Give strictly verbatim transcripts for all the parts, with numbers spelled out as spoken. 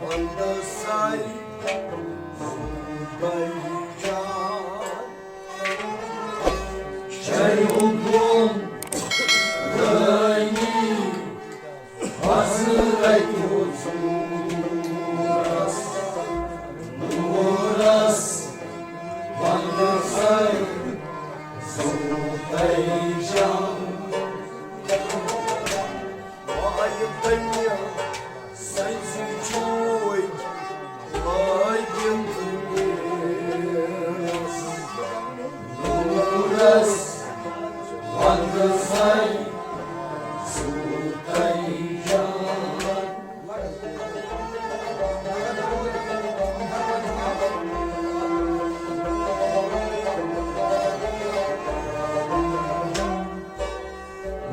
ونٛدس آیہِ زُبیر جان۔ شاہہِ حُکمرٲنی حضرت حضوٗرس، نوٗرس ونٛدس آیہِ زُبیر جان۔ وایہِ تٔمۍ سٕنٛزِ چوٗکۍ لٲگِتھ نیرس۔ نوٗرس ونٛدس آیہِ زُبیر جان۔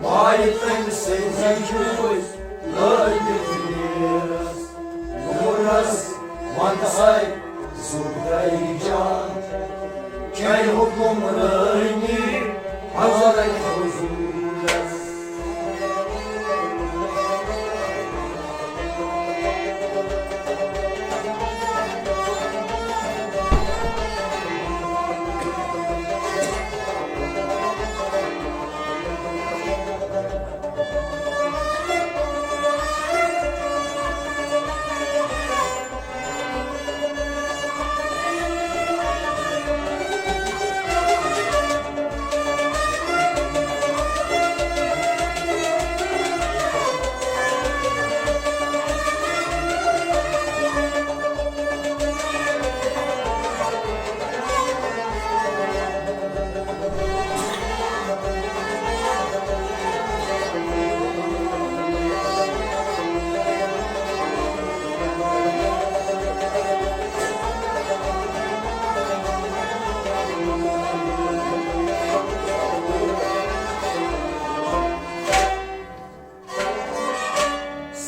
وایہِ تٔمۍ سٕنٛزِ چوٗکۍ لٲگِتھ نیرس۔ نوٗرس ونٛدس آیہِ زُبیر جان۔ چاہے حُکمرٲنی حضرت حضوٗرس۔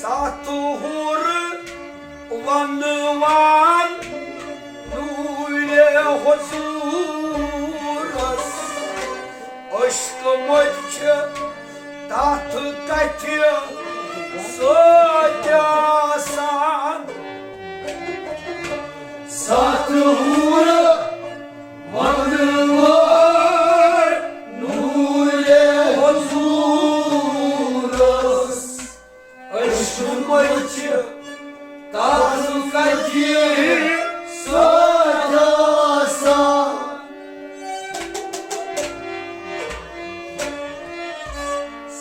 ستھ حورٕ ونوان نوٗرِ حضوٗرس، عشقہٕ مٔتۍ چھِ تتھ کتھِ سۭتۍ آسان۔ ستھ حورٕ ونوار نوٗرِ حضوٗرس، عشقہٕ مٔتۍ چھِ تتھ کتھِ سۭتۍ آسان۔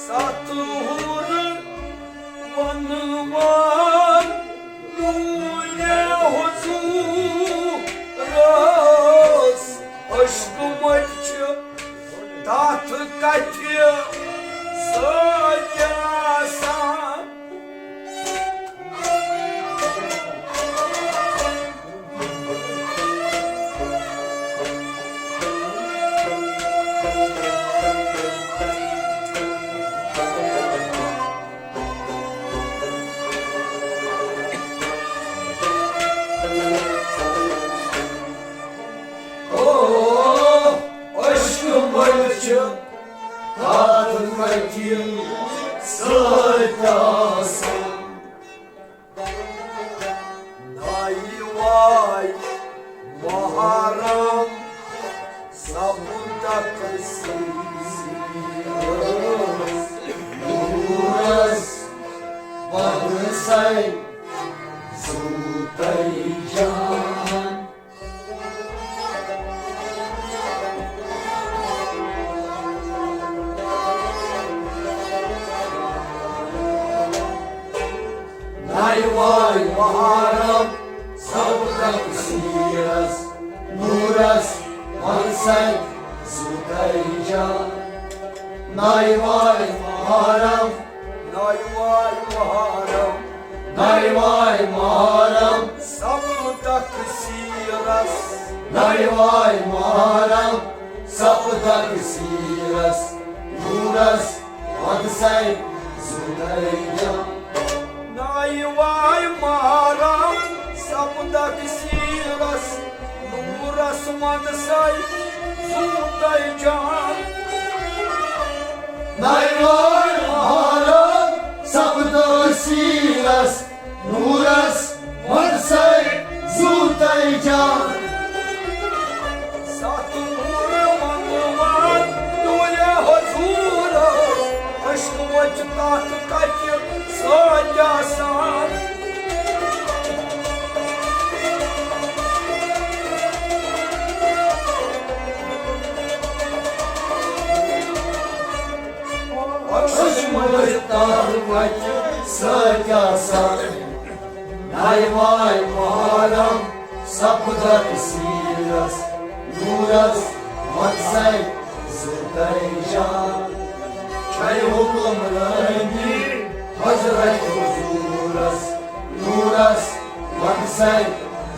ستھ حورٕ ونوار نوٗرِ حضوٗرس، عشقہٕ مٔتۍ چھِ تتھ کتھِ سۭتۍ آسان۔ او، عشقہٕ مٔتۍ چھِ تتھ کتھِ سۭتۍ آسان۔ نایہِ واے محرم سپدکھ سیٖرس، نوٗرس ونٛدس آیہِ زُبیر جان۔ نایہِ واے محرم سپدکھ سیٖرس، نوٗرس ونٛدس آیہِ زُبیر جان۔ نایہِ واے محرم، نایہِ واے محرم، نایہِ واے محرم سپدکھ سیٖرس، نایہِ واے محرم سپدکھ سیٖرس، نوٗرس ونٛدس آیہِ زُبیر جان۔ نایہِ واے محرم سپدکھ سیٖرس، نوٗرس ونٛدس آیہِ زُبیر جان۔ نایہِ واے محرم سپدکھ سیٖرس، جان۔ ستھ نور منوان نورِ حضورس، عشق وچ تتھ کتہِ ساتہِ آسان۔ عشق وچ تتھ کتہِ ساتہِ آسان۔ ناے واے محرم سپدر سیرس، نورس منسے زُتر جان۔ چھے حکمرانی حضرت حضورس، نورس منسے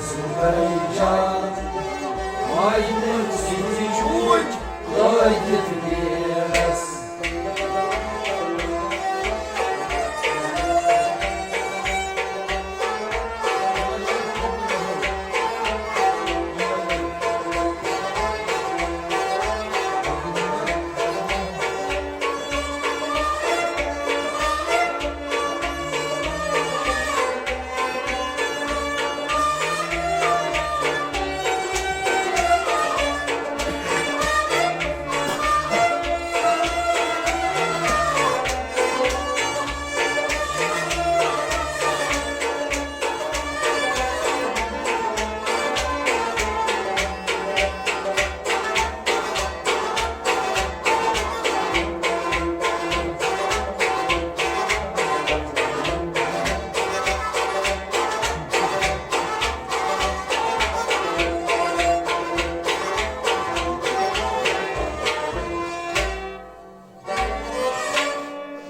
زُتر جان۔ ماجہِ منسے چھُچ لٲگِتھ نیرس۔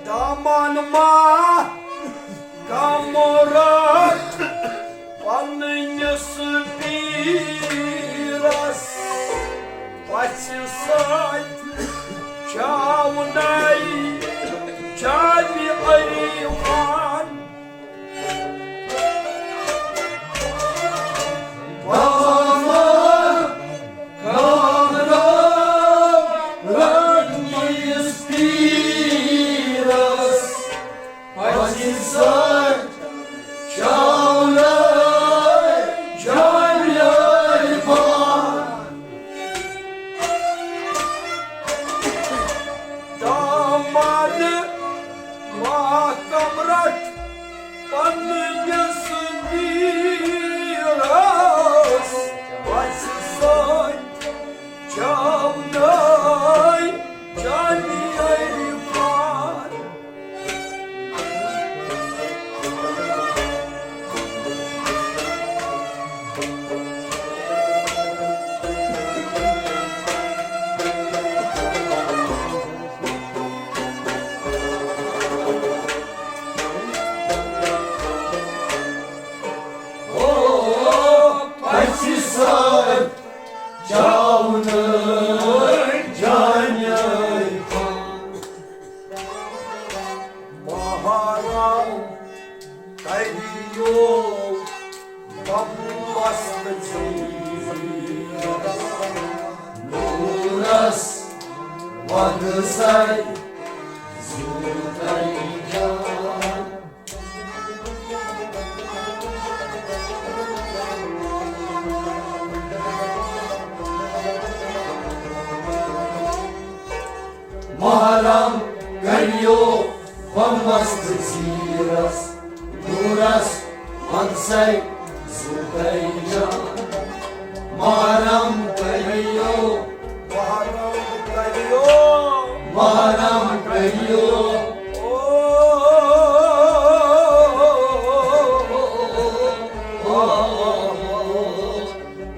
دامن ما کمرس پننس پیرس، پژھِ سۭتۍ چاونَے جامِ عرفان۔ بابا کامران رنگیس پیرس، پژھِ سۭتۍ چاونَے جامِ عرفان۔ دامن ماتم رٹ پننس پیرس، پژھِ سۭتۍ چاونَے جامِ عرفان۔ او پژھِ سۭتۍ چاونَے جامِ عرفان۔ محرم کریو بمبست زیرس، نورس ودسے زُتر جان۔ محرم کریو بمبست زیرس، نورس ودسے زُتر جان۔ محرم کریو، محرم کریو، محرم کریو۔ او،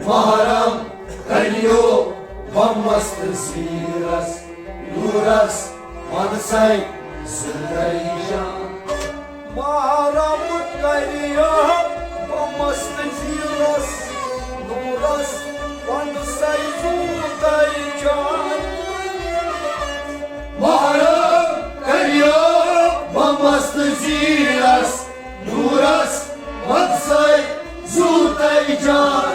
محرم کریو بمبست زیرس، نورس ودسے زُتر جان۔ محرم کریو بمبست زیرس، نورس ودسے زُتر جان۔ محرم کریو بمبست زیرس، نورس ودسے زُتر جان۔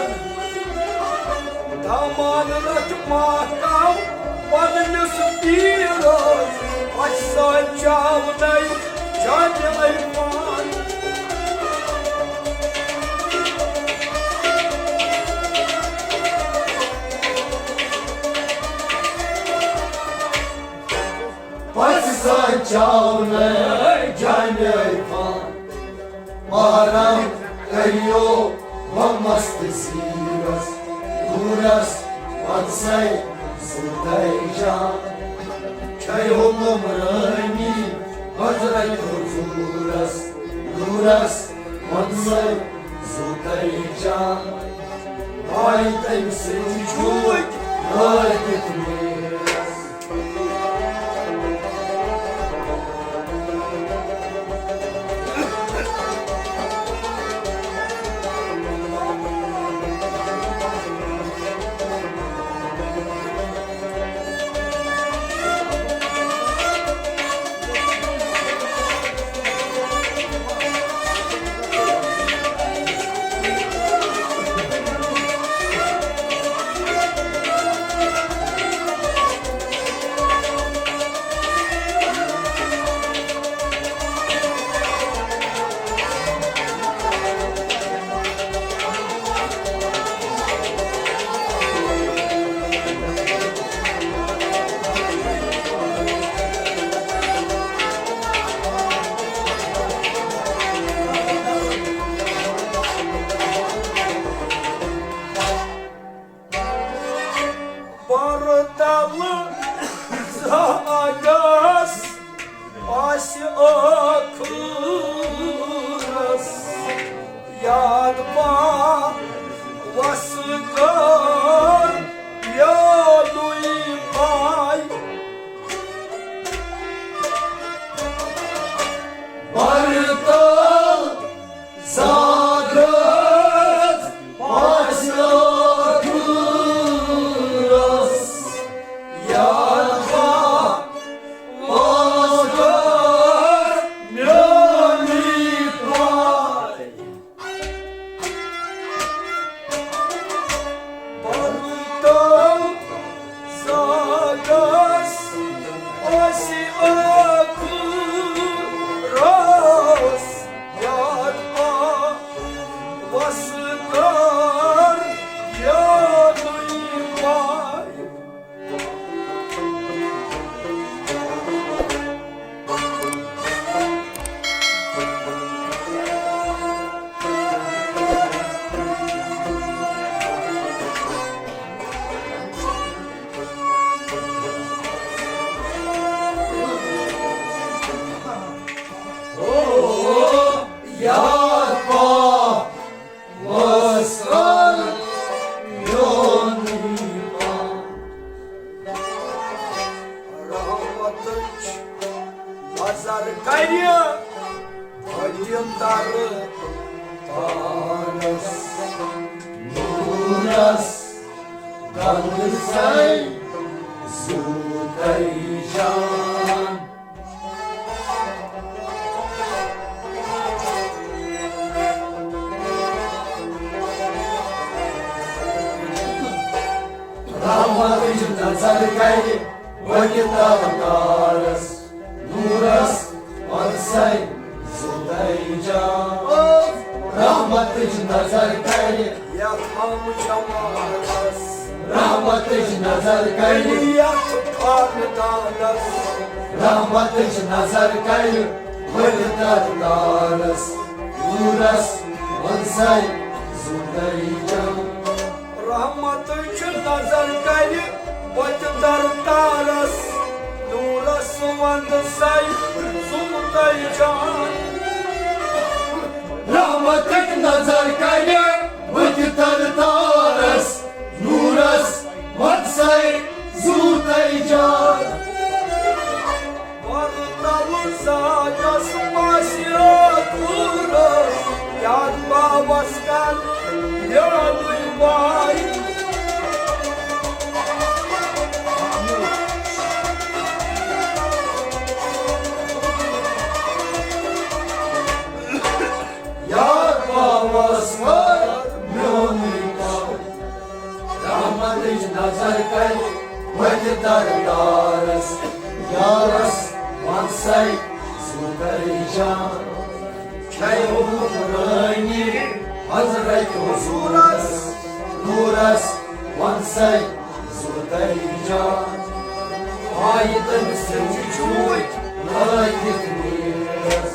دامن رٹ ماتم پننس پیرس، پژھِ سۭتۍ چاونَے جامِ عرفان۔ چاونہٕ جانہِ پان۔ محرم کٔرِو وۄنۍ مست سیٖرس، نوٗرس وۄنۍ سَے سُدے جان۔ چھے حُکمرٲنی حضرت حضوٗرس، نوٗرس وۄنۍ سَے سُدے جان۔ آے تٔمۍ سٕنٛدۍ جوٗتۍ لٲگِتھ میٖرس۔ پرتل زاگس آسہِ ٲخرس یاد پا وس کر یادُے پاے۔ پرتل زاگس پاسہِ ٲخرس یاد پا وس کر میٲنی پاے۔ پرتو زاگس آسہِ ٲخرس یاد آ وس کر یادُے پاے۔ وس کر میون ایمان۔ رحمتٕچ نظر کرِ بٔتہِ در پانس نوٗرس گنٛدٕ سَے زوٗتَے جان۔ رحمتٕچ نظر کرِ وۄنۍ تتھ کارس، نوٗرس وَن سَے زُدَے جان۔ رحمتٕچ نظر کرِ یتھ ہم جماعتس۔ رحمتٕچ نظر کرِ یتھ خاندانس۔ رحمتٕچ نظر کرِ ؤلۍ تتھ دارس۔ نوٗرس وَن سَے زُدَے جان۔ رحمتٕچ نظر کرِ وۄتہِ درتارس۔ نوٗرس وَن سَے زُدَے جان۔ رحمتٕچ نظر کرِ وۄتہِ درتارس۔ نوٗرس وَن سَے زُدَے جان۔ پرتل زاگس پاسہِ ٲخرس یاد پا وس کر یادُے پاے۔ یاد پا وس کر میونُے پاے۔ رحمتٕچ نظر کرِ وۄتہِ درتارس۔ یارس وَن سَے زُدَے جان۔ چھے حکمرٲنی حضرت حضوٗرس۔ نوٗرس وَن سَے زُدَے جان۔ آیہِ تٔمۍ سٕنٛدۍ جوٗرۍ لٲگِتھ میٖرَس۔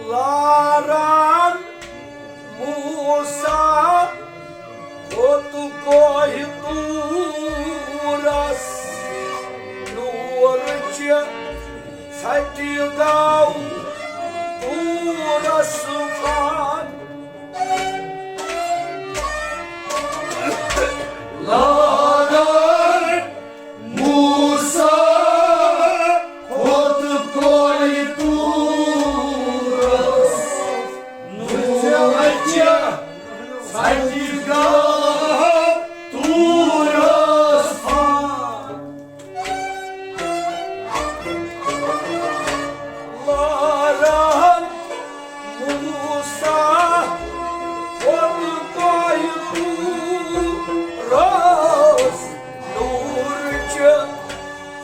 لاران موسیٰ کھوٚت کوہِ طورس، نوٗرٕچہِ ژھٹہِ گوٚو طورس پان۔ لاران موسیٰ کھوٚت کوہِ طورس، نوٗرٕچہِ ژھٹہِ گوٚو طورس پان۔ لاران موسیٰ کھوٚت کوہِ طورس، نوٗرٕچہِ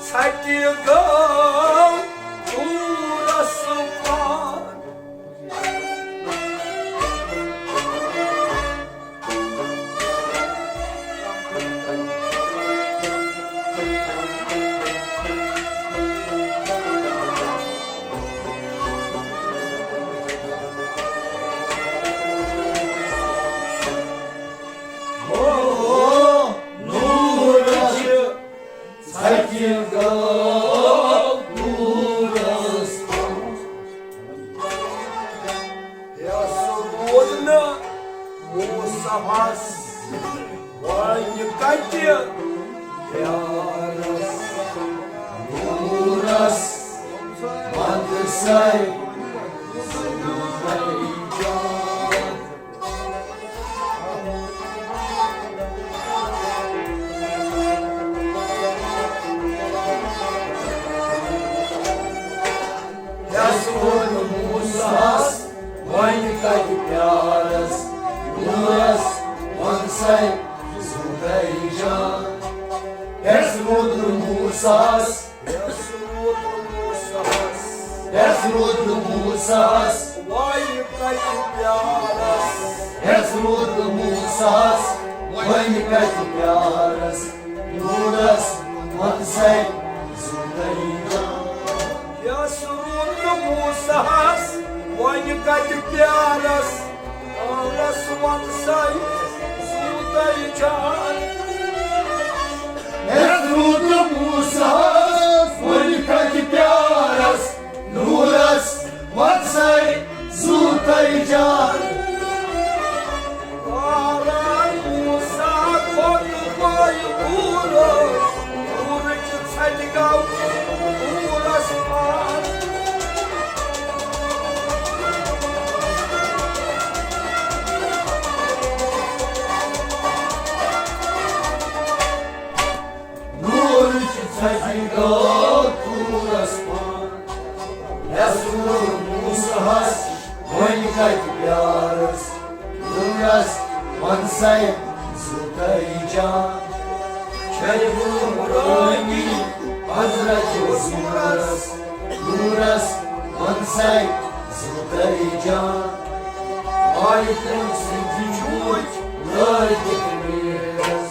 ژھٹہِ گوٚو طورس پان۔ ہو، نوٗرٕچہِ ژھٹہِ گوٚو طورس۔ یَس روٗد نہٕ موسیٰ ہَس وۄنۍ کَتہِ پیارس، نوٗرس وَندٕ سَے۔ یَس ووٚن موسیٰ ہَس، وۄنۍ کَتہِ پیارس، نوٗرس وَن سَے زُتَے جان۔ یَس ووٚن موسیٰ ہَس، یَس روٗد موسیٰ ہَس۔ یَس روٗد موسیٰ ہَس۔ وۄنۍ کَتہِ پیارس۔ یَس روٗد موسیٰ ہَس۔ وۄنۍ کَتہِ پیارس۔ نوٗرس وَن سَے زُتَے جان۔ یَس روٗد موسیٰ ہَس۔ وۄنۍ کَتہِ پیارس۔ نوٗرس وَن سَے زُتَے جان۔ یَس روٗد موسیٰ ہَس۔ وۄنۍ کَتہِ پیارس۔ نوٗرس وَن سَے زُتَے جان۔ واران موسیٰ کھوٚت کوہِ طورس، نوٗرٕچہِ ژھٹہِ گوٚو طورس پان۔ نوٗرٕچہِ ژھٹہِ گوٚو طورس پان۔ یَس ووٚن موسیٰ ہَس، وۄنۍ کَتہِ پیارس۔ نوٗرس وَن سَے زُتَے جان۔ چھَے ووٚنمُت رٲمی حضرت حضوٗرس، نوٗرس وَن سَے زُتَے جان۔ آیہِ تٔمۍ سٕنٛدۍ جوٗتۍ لٲگِتھ میٖرس۔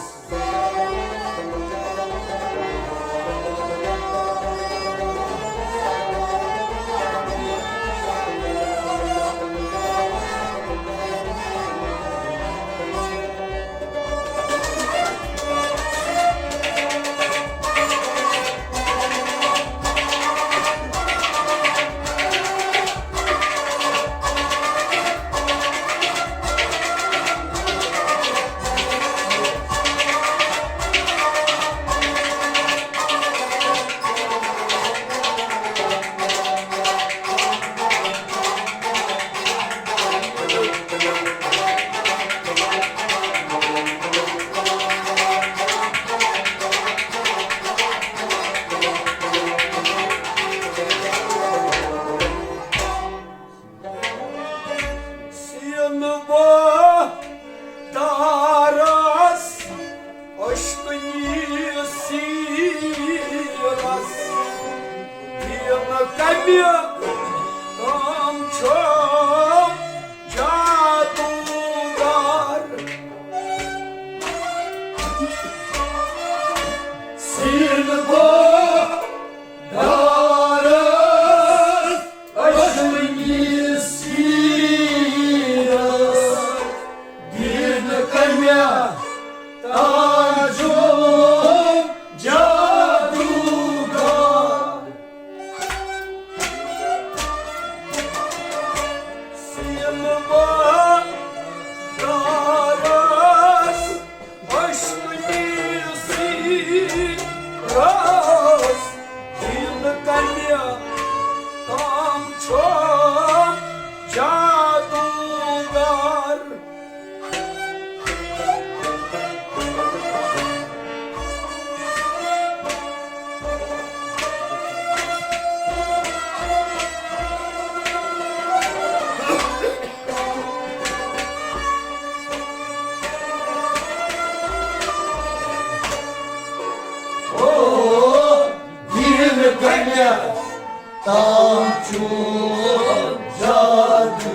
آم چون جادو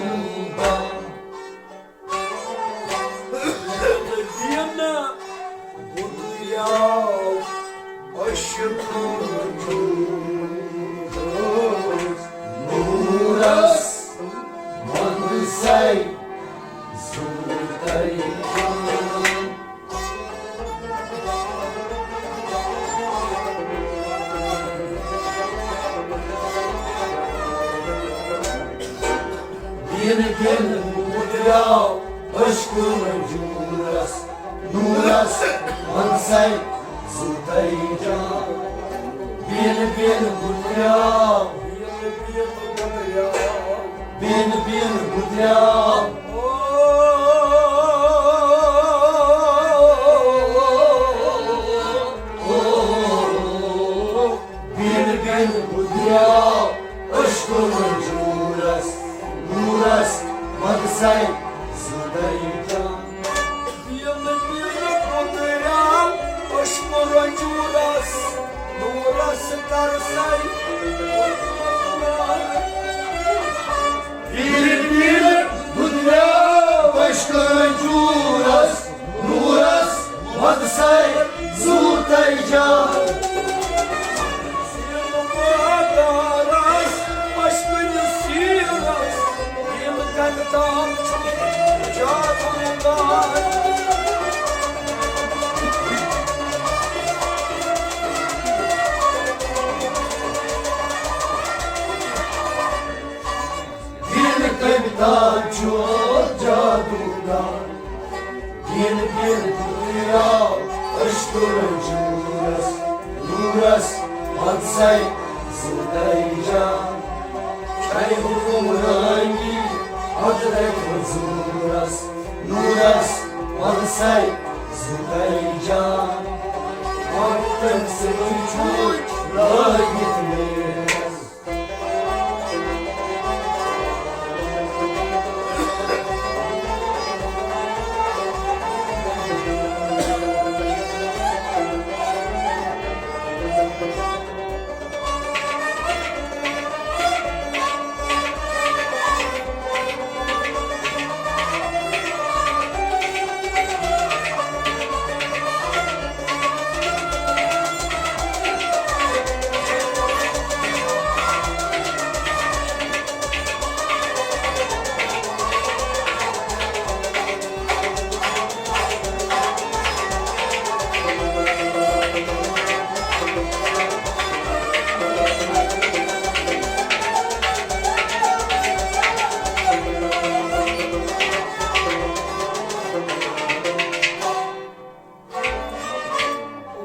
بان۔ دینہٕ گُدریاو عشقہٕ نوٗرس، نوٗرس منٛدسے زُو ترِ جان۔ بین بین مُدریاو عشقہٕ نوٗرس، نوٗرس منٛدسے زُو ترِ جان۔ بین بین مُدریاو، بین بین مُدریاو۔ بین بین مُدریاو عشقہٕ نوٗرس، نوٗرس منٛدسے زُو ترِ جان۔ بین بین مُدریاو عشقہٕ نوٗرس، نوٗرس منٛدسے۔ بین بین مُدریاو عشقہٕ نوٗرس، نوٗرس منٛدسے زُو ترِ جان۔ دین کمہِ تام چھُ جادوگر۔ دین دین دُنیا عشقہٕ نوٗرس، نوٗرس منٛدسے زُو ترِ جان۔ چھے حکمرانی قدرت حضوٗرس، نوٗرس منٛدسے زُو ترِ جان۔ وقتن سۭتۍ چھُ لٲگِتھ میرس۔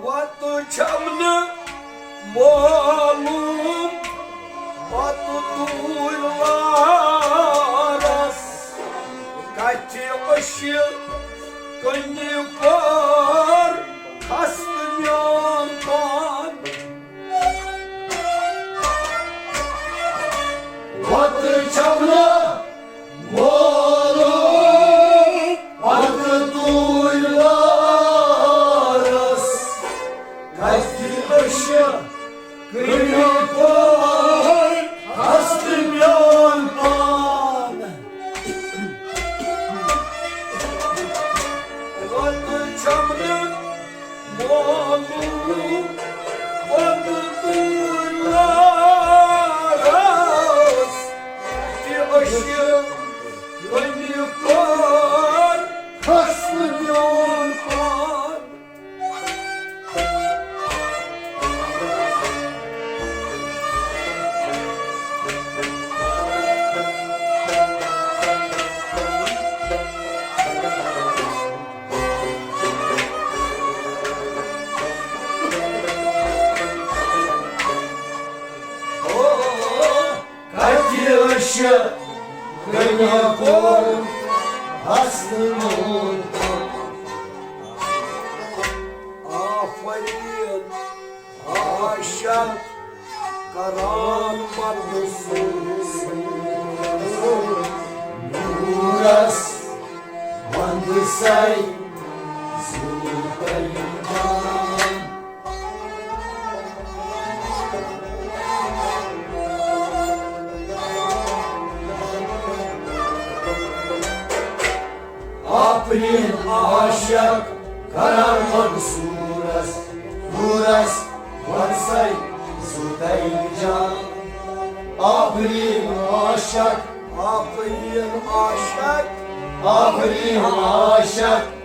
وَتہٕ چھَم نہٕ معلوٗم، پَتہٕ تُلۍ وارَس کَتھِ أچھِ کٔنہِ کوٚر خستہٕ میون پان۔ وَتہٕ چھَم نہٕ معلوٗم، پَتہٕ تُلۍ وارَس کَتھِ أچھِ کٔنہِ کوٚر خستہٕ میون پان۔ وَتہٕ چھَم نہٕ معلوٗم، وَتہٕ تُلۍ وارَس کَتھِ أچھِ کٔنہِ کوٚر خستہٕ میون پان۔ کَتھِ أچھِ کٔنہِ کوٚر خستہٕ میون پان۔ آفریٖن عاشق کران پتہٕ سُہ نوٗرس منٛدسے زُو ترِ جان۔ آفرین عاشق کرم منصورس، نورس ونسے زوتائی جان۔ آفرین عاشق، آفرین عاشق، آفرین عاشق۔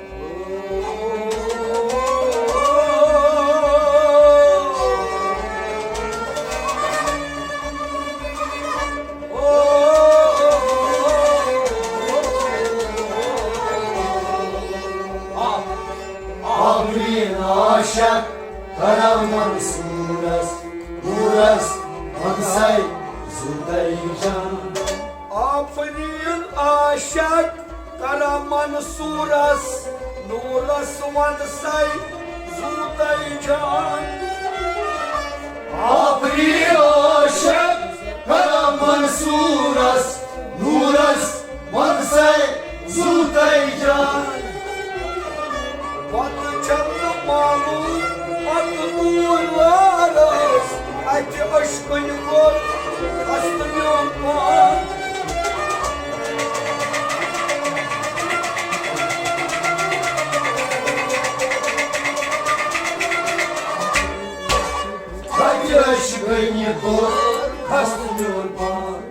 آفرین عاشق کرم منصورس، نورس ونسے زوتائی جان۔ آفرین عاشق کرم منصورس، نورس ونسے زوتائی جان۔ آفرین عاشق کرم منصورس، نورس ونسے زوتائی جان۔ پتہٕ چھم نہٕ معلوم، پتہٕ نوٗر وارس، اتہِ عشقن کوٚر خستہٕ میون پان۔ اتہِ عشقن کوٚر خستہٕ میون پان۔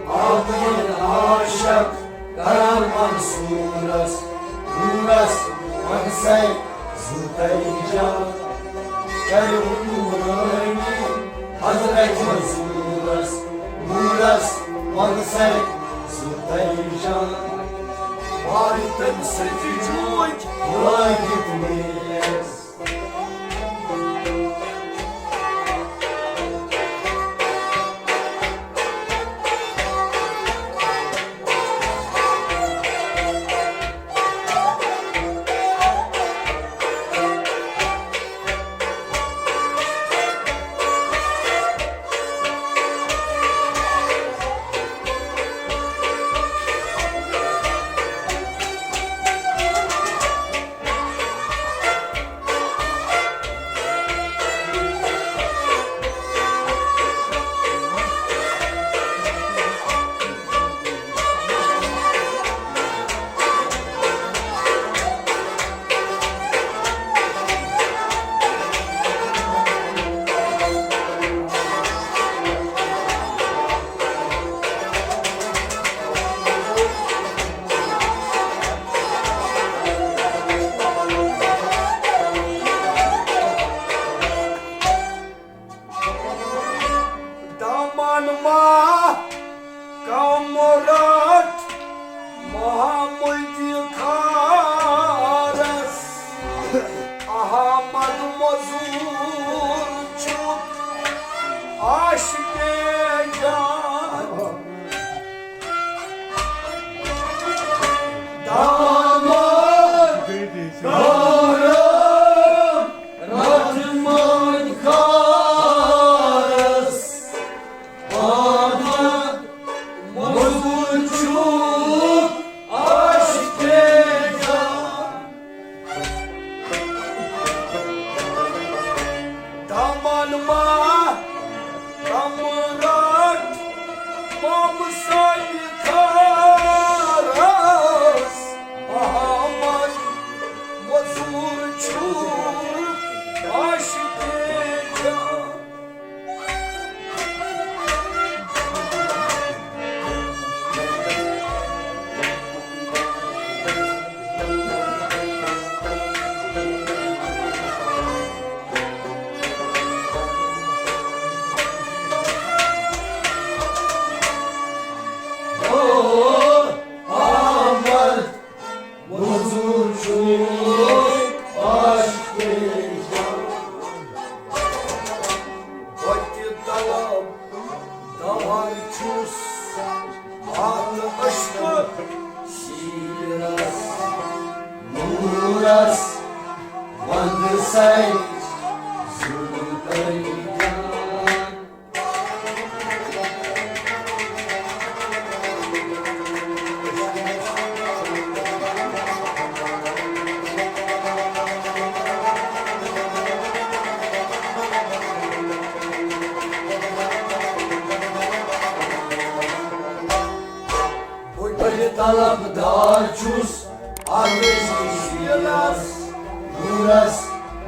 آمین عاشق کرم منصورس، نورس ونسے زوتائی جان۔ کرِ نورانی حضرت منصورس، نورس ونسے زوتائی جان۔ وارِ تمہِ سۭتۍ جوٗتۍ لٲگِتھ میلٮ۪س۔ دامن ما کمرت محمد خارس، احمد مزور چھُ عاشقِ جان۔ دامن کمرت محمد خارس، احمد مزور چھُ عاشقِ جان۔ دامن ما کمرت مام سانی خارس، احمد مزور چھُ عاشقِ جان۔ او احمد مزور چھُ عاشقِ جان۔ بہٕ تہِ طلب دار چھُس اتھ عشقہٕ شیٖرس، نوٗرس وندٕ سۭتۍ زُلفے جان۔ بہٕ طلبدار چھُس عرض شیٖلس نوٗرس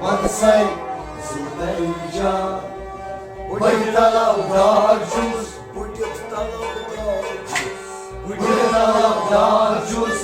وَنسَے زُبیدہ۔ بہٕ تہِ طلبدار چھُس، بہٕ تہِ طلبدار چھُس، بہٕ تہِ طلبدار چھُس